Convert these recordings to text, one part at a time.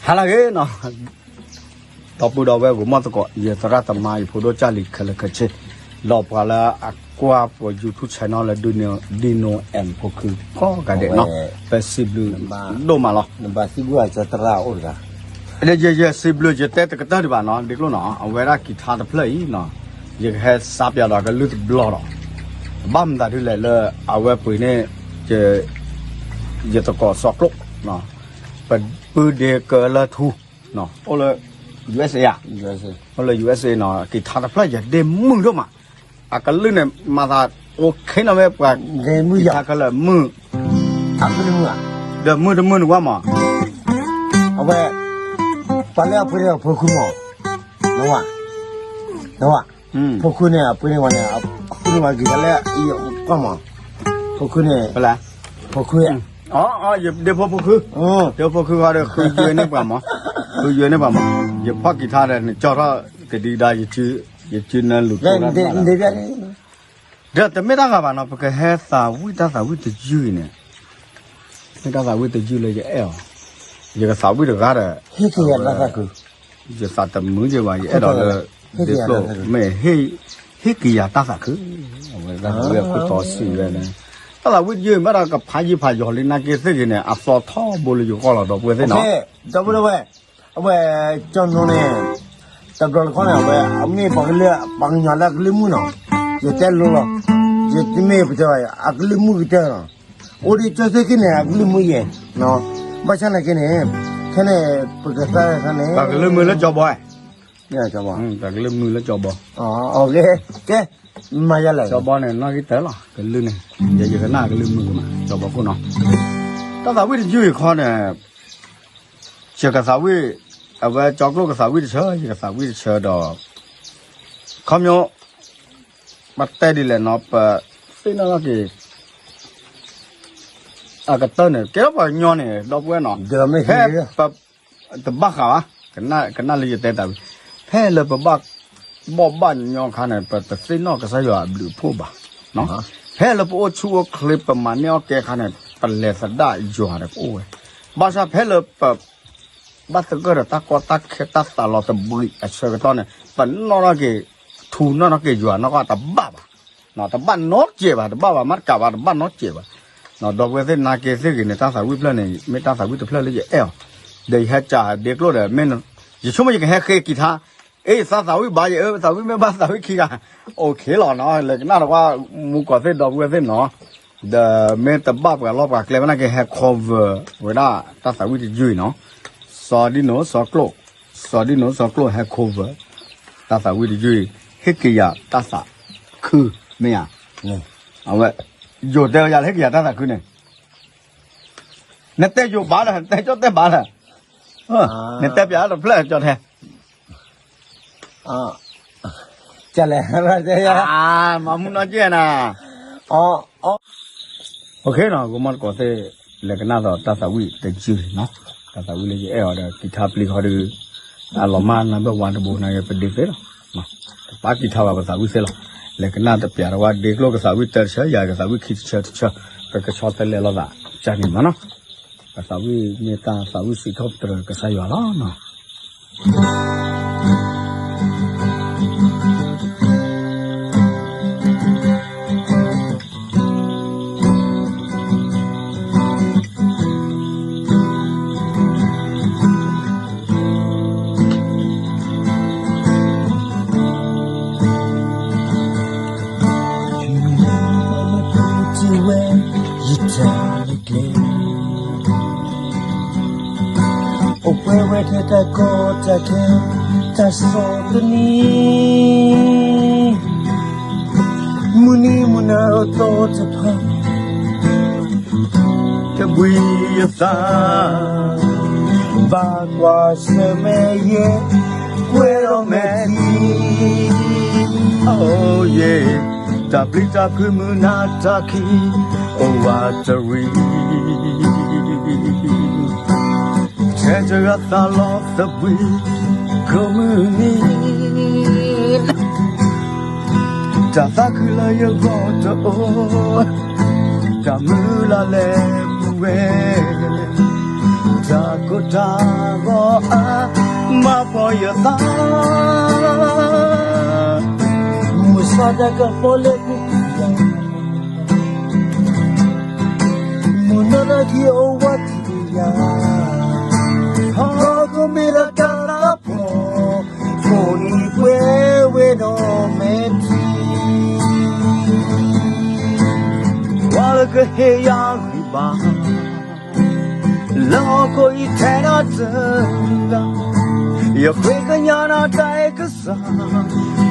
ဟါလၢအဂ့ၤနီၤ, ဒီပုၢ်ဒီဝဲၢ်ဂီၤမီၢ်သကိး, ယသရၣ်သမါ ယဖိဒိၣ်ကၢ်လံၤခဲလၢာ်ခဲဆ့, ဒီးပှၤလၢအကွၢ်ပ YouTube channel လၢ Dino and ဖိခုကိးဂၤဒဲးနီၤ, ပစံးဘျုးဒိၣ်မးလီၤ. ယ ယစံးဘျုး ယတဲတကတၢၢ်ဒံးဘၣ်နီၤ, ဒ့ကျိၣ်နီၤ, အဝဲဒၣ်ကံးထါတဖျၢၣ်အံၤနီၤ, ယကဟဲစးပၠးဒီးကလုၢ်တဘျီဒီး, ဘၣ်မတၤဒ်လဲၣ်လၢအဝဲပှ့ၤန့ၣ် ယသကိးစီၤကျိၣ်, ပပုၢ်ဒ့ကၢလၢထူ, အိၣ်လၢ USA ဧါ, အိၣ်လၢ USA နီၤ, ကံးထါတဖျၢၣ်ယဒ့မုၢ်ဒိၣ်မး, အကလုၢ်န့ၣ် မၤသးအိၣ်ခဲနီၤမ့ၢ်ပှၤ, ကံးထါခဲလၢာ်မုၢ်, အကလုၢ်မုၢ်ဧါ, ဒီးမုၢ်တမုၢ်န့ၣ်ကွၢ်မး, အဝဲ, ပှၤလၢအပှ့ၤန့ၣ်အဖိခုမး, နဝ, နဝ, ဖိခုန့ၣ် အပှ့ၤန့ၣ်ဝဲန့ၣ်, အဃုန့ၢ်ဝဲကံးထါလၢအယကွၢ်မး, ဖိခုန့ၣ်, ဖိခု, ယဒ့ဖိဖိခု, ဒ့ဖိဖိဃီဒီးဃုယွဲန့ၢ်ပှၤမး, ဃုယွဲန့ၢ်ပှၤမး, ယဖီၣ်ကံးထါဒီး နကၠီထီၣ်ကဒံကဒါ, ယစုနၢလူၤကိၢ်, ဒီးတမ့ၢ်တၢ်ဂၤဘၣ်နီၤ, ပကဟဲသးဝံၣ်တၢ်သးဝံၣ်တယုၢ်အံၤန့ၣ်, မ့ၢ်တၢ်သးဝံၣ်တယုၢ်လၢယအဲၣ်အီၤ, ယကသးဝံၣ်တဂၤဒီး, ယသးတမုာ်က့ၤဘၣ်, ယအဲၣ်ဒိးလၢ, ဒ့ကျိၣ်မ့ၢ်, ဟ့ၣ်က့ၤယၤတၢ်သးခု, အဝဲတၢ်သးဝံၣ်အခိၣ်တီစံးဝဲန့ၣ်, တၢ်သးဝံၣ်တယုၢ်အံၤ ဘၣ်ဒီးကဖးယံာ်ဖးယီၤလံနာ်က့သ့ၣ်ဂ့ၤန့ၣ် အသီထီဘိလၢယဂီၢ်လီၤ ဒီပုၢ်ဝဲၢ်သ့ၣ်နီၤ, ဒီပုၢ်ဝဲၢ်, အဝဲ, ကၠီနီၤန့ၣ်, တဘျီတခီန့ၣ် အဝဲ, အမ့ၢ်ပှၤကလုာ်, ပှၤကညီလၢအကလုၢ်မုၢ်နီၤ, ယတဲလိၤလီၤ, ယတမ့ၢ်ပတဲဘၣ်, အကလုၢ်မုၢ်ကတၢၢ်လီၤ, အိၣ်ဒံးကၠီသ့ၣ်ခံန့ၣ် အကလုၢ်မုၢ်ယဲၢ်, ဘၣ်ဆၣ်နာ်က့န့ၣ်, ခဲန့ၣ်, ပကသးန့ၣ်, ပှၤကလုာ်မုၢ်လၢကၠီဘီ, ပှၤကလုာ်မုၢ်လၢကၠီဘီ, ကဲ, ကၠီဘီန့ၣ် နီၣ်ဂံၢ်တၢလီၤ ကလုာ်န့ၣ်, ယဲယကနၣ်ကလုာ်မုၢ်ကမး ကၠီဘီခိၣ်နီၤ, တၢ်သးဝံၣ်တယုၢ်အံၤခီန့ၣ် ယကသးဝံၣ်, အဝဲကၠီကျိၣ်ကသးဝံၣ်တဆၢ ယကသးဝံၣ်တဆၢဒီး, ခီပညီ, ပတဲဒ်လဲၣ်နီၤ ပသ့ၣ်နီၣ်ထီၣ်က့ၤ, အကတၢၢ်န့ၣ် ကဲထီၣ်ပှၤကညီန့ၣ် ဒီပုၢ်ဝဲၢ်နီၤ, ဖဲ, တဘၣ်ဃးဘၣ်, ကနၣ်လၢယတဲတၢ်ဝံၤ, ဖဲလၢပဘၣ်, ဘီၣ်ဘၣ်ညီအခါန့ၣ် ပတသ့ၣ်နီၣ်ကစၢ်ယွၤအဘျုးအဖှိၣ်ဘၣ်, ဖဲလၢပအိၣ်ဆူၣ်အိၣ်ချ့ပမၤန့ၢ်အီၣ်ကဲအခါန့ၣ် ပလဲၤသဒၣ်ယွၤဒီးပအိၣ်ဝဲ, ဘၣ်ဆၣ်ဖဲလၢပ ဘၣ်သဂၢၢ်ဒီးတၢ်ကီတၢ်ခဲတၢ်သးလီၤသဘှံးအဆၢကတီၢ်န့ၣ် ပနီၣ်ထီၣ်က့ၤ, ထူနီၣ်ထီၣ်က့ၤယွၤနီၢ်ကီၢ်တဘၣ်ဘၣ်, တဘၣ်နီတစဲးဘၣ် တဘၣ်ဘၣ်မးတကးဘၣ် တဘၣ်နီတစဲးဘၣ်, ဒီပုၢ်ဝဲၢ်သ့ၣ်နာ်က့သ့ၣ်ဂ့ၤန့ၣ် တၢ်သးဝံၣ်တဖျၢၣ်န့ၣ် မ့ၢ်တၢ်သးဝံၣ်တဖျၢၣ်လၢယအဲၣ်အီၤ, ဒီးယဟဲကးဒ့ကျိၣ်ဒီး မ့ၢ်, ယဆိကမိၣ်ယကဟဲဃ့ကံးထါ, အ့ သးသးဝံၣ်ဘၣ်ယအၢ သးဝံၣ်မ့ၢ်ဘၣ်သးဝံၣ်ခံဂၤ, အိၣ်ခ့လီၤနီၤ လဲၤကနၣ်တဝၢ် မူကီၢ်သ့ၣ်ဒီပုၢ်ဝဲၢ်သ့ၣ်နီၤ ဒီးမ့ၢ်တဘၣ်ပှၤလီၢ်ပှၤကျဲဘၣ်နာ်က့ ဟဲ cover ဝဲဒၣ်တၢ်သးဝံၣ်တယုၢ်အံၤနီၤ, စီၤဒံနိ စီၤကျိၣ်, စီၤဒံနိ စီၤကျိၣ်ဟဲ cover တၢ်သးဝံၣ်တယုၢ်အံၤ, ဟ့ၣ်က့ၤယၤတၢ်သးခု မ့ၢ်ဧါ, အဝဲ, ယိၤတဲဝဲယၤလၢ ဟ့ၣ်က့ၤယၤတၢ်သးခုန့ၣ်, နတဲယိၤဘၣ်ဒီး နတဲကၠီတဲဘၣ်ဒီး, နတဲပၠးတဖျၢၣ်ကၠီတဲ ကလဲၣ်, မၤမူနီၢ်ကဲနၤ, အိၣ်ခ့နီၤ ဂီၤမီၢ်တကိးသ့ၣ်, လဲၤကနၣ်သိးတၢ်သးဝံၣ်တယုၢ်နီၤ, တၢ်သးဝံၣ်လၢယအဲၣ်အီၤဒီး ကံးထါပျံၤဃီဒီး, အလီၤမၢ်နၢ်ဘၢၣ်ဝါတဘိနာ်က့ ပဒ့သ့လီၤ, တပာ်ကံးထါဘၣ်ပသးဝံၣ်သ့လီၤ, လဲၤကနၣ်တပၠးတဝၢ်ဒ့ကျိၣ်ကသးဝံၣ်တၢတဆၢ ယၤကသးဝံၣ်ခံတဆၢတဆၢ, ပကဆီတလဲလိာ်သး, ကန့ၣ်မးနီၤ ပသးဝံၣ်မ့ၢ်တၢ်သးဝံၣ်စံးထီၣ်ပတြၢၤကစၢ်ယွၤလီၤနီၤ. အိၣ်ပှဲၤဝဲထဲတၢ်ကီတၢ်ခဲ တၢ်ဆီၣ်သနံး, မုၢ်နံၤမုၢ်နၤအသီတဖၣ် တဘှံးအသး, ဘၣ်ကွၢ်ဆၢၣ်မဲာ်ယဲ, ကွဲးထီၣ်မဲာ်ထံ, အိၣ်ယဲ, တၢ်ပျံၤတၢ်ဖုးမုၢ်နၤတၢ်ခံး, အိၣ်ဝးတရံး, ထဲတဂၤသးလီၤသဘှံး, ကိးမုၢ်နံၤ တၢ်သးခုလၢယဂီၢ်တအိၣ်, တၢ်မုၢ်လၢ်လဲၤပူၤဝဲ, တၢ်ကိၢ်တၢ်ဂီၤအါ မၤပှီၢ်ယသး, မုၢ်ဆါတၢ်ကပီၤလၢပူၤကွံာ်ယၤ, မုၢ်နၤလၢခံအိၣ်ဝးတ့ၢ်ယၤ, ဟီၣ်ခိၣ်မ့ၢ်ဒီးတၢ်သးဖီၣ်, ကိးနံၤပှဲၤဝဲဒီးမဲာ်ထံ, ပှၤလၢကဟ့ၣ်ယၤဂံၢ်ဘါ လၢဟီၣ်ခိၣ်အံၤထဲဒၣ်တဂၤ, ယဃ့ကညးနၤတၢ်အဲၣ်ကစၢ်,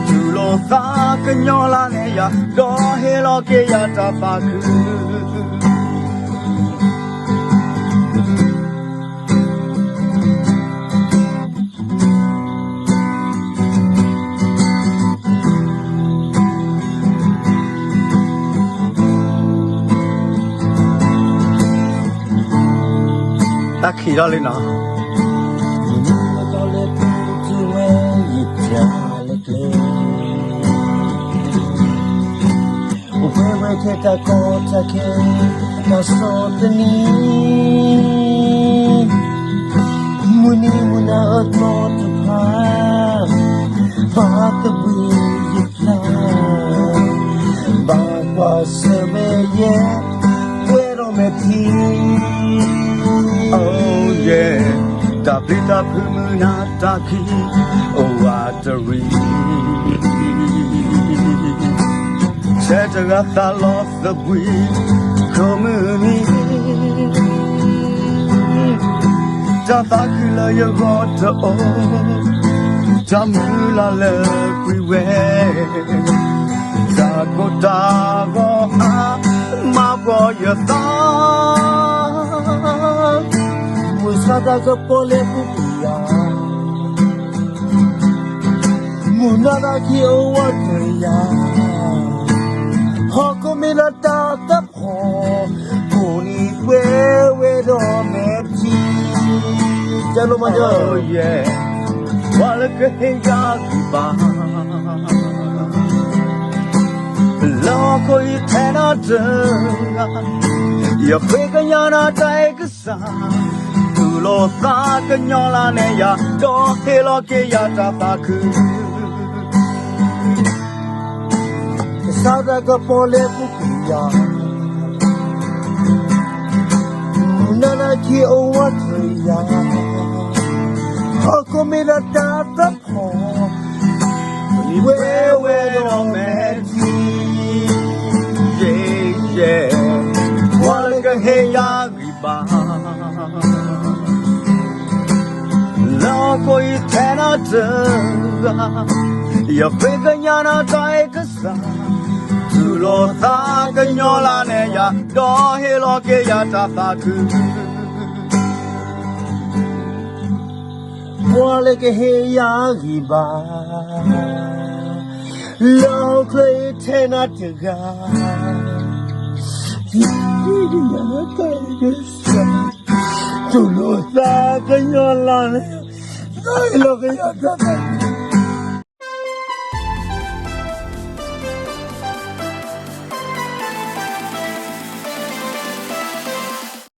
တူၢ်လိာ်သးကညီၤလၢ်န့ၢ်ယၤ, ဒီးဟ့ၣ်လီၤက့ၤယၤတၢ်သးခု တၢ်ခံးထီၣ်လံနီၤ, မုၢ်နံၤမုၢ်သီလၢပူၤတုၤဝဲယတၢ်လၢကျဲ အိၣ်ဝဲဝဲထဲတၢ်ကီတၢ်ခဲ တၢ်ဆီၣ်သနံး, မုၢ်နံၤမုၢ်နၤအၢသီတဖၣ် ဘၣ်သဘှံးယဖျါ, ဘၣ်ကွၢ်ဆၢၣ်မဲာ်ယဲ ပှဲၤဒီးမဲာ်ထံ, အိၣ်ယဲ, တၢ်ပျံၤတၢ်ဖုးမုၢ်နၤတၢ်ခံး အိၣ်ဝးတရံး ဆဲးတဂၤသးလီသဘှံး ခိၣ်မုၢ်နံၤ, တၢ်သးခုလၢယဂီၢ်တအိၣ်, တၢ်မုၢ်လၢ်လၢကွံာ်ဝဲ, တၢ်ကိၢ်တၢ်ဂီၤအါ မၤပှီၢ်ယသး, မုၢ်ဆါတၢ်ကပီၤလၢပူၤကွံာ်ယၤ မုၢ်နၤလၢခံအိၣ်ဝးတ့ၢ်ယၤ, ဟီၣ်ခိၣ်မ့ၢ်လၢတၢ်သးဖီၣ်, ကိးနံၤပှဲၤဝဲဒီးမဲာ်ထံ, တၢ်လီၤမၤယဲ, ပှၤလၢကဟ့ၣ်ယၤဂံၢ်ဘါ လၢဟီၣ်ခိၣ်အံၤထဲဒၣ်တဂၤ, ယဃ့ကညးနၤတၢ်အဲၣ်ကစၢ်, တူၢ်လိာ်သးကညီၤလၢ်န့ၢ်ယၤ, ဒီးဟ့ၣ်လီၤက့ၤယၤတၢ်သးခု ကစၢ်တၢ်ကပီၤလၢပူၤကွံာ်ယၤ, မုၢ်နၤလၢခံအိၣ်ဝးတ့ၢ်ယၤ, ဟီၣ်ခိၣ်မ့ၢ်ဒီးတၢ်သးဖီၣ်, ဝဲဝဲဒီးမဲာ်ထံ, ယဲ, ယဲ, ပှၤလၢကဟ့ၣ်ယၤဂံၢ်ဘါ လၢဟီၣ်ခိၣ်အံၤထဲဒၣ်တဂၤ, ယဃ့ကညးနၤတၢ်အဲၣ်ကစၢ်, တူၢ်လိာ်သးကညီၤလၢ်န့ၢ်ယၤ, ဒီးဟ့ၣ်လီၤက့ၤယၤတၢ်သးခု ပှၤလၢကဟ့ၣ်ယၤဂံၢ်ဘါ, လၢဟီၣ်ခိၣ်အံၤထဲဒၣ်တဂၤ, ယဃ့ကညးနၤတၢ်အဲၣ်ကစၢ်, တူၢ်လိာ်သးကညီၤလၢ်န့ၢ်, ဒီးဟ့ၣ်လီၤက့ၤယၤတၢ်သးခု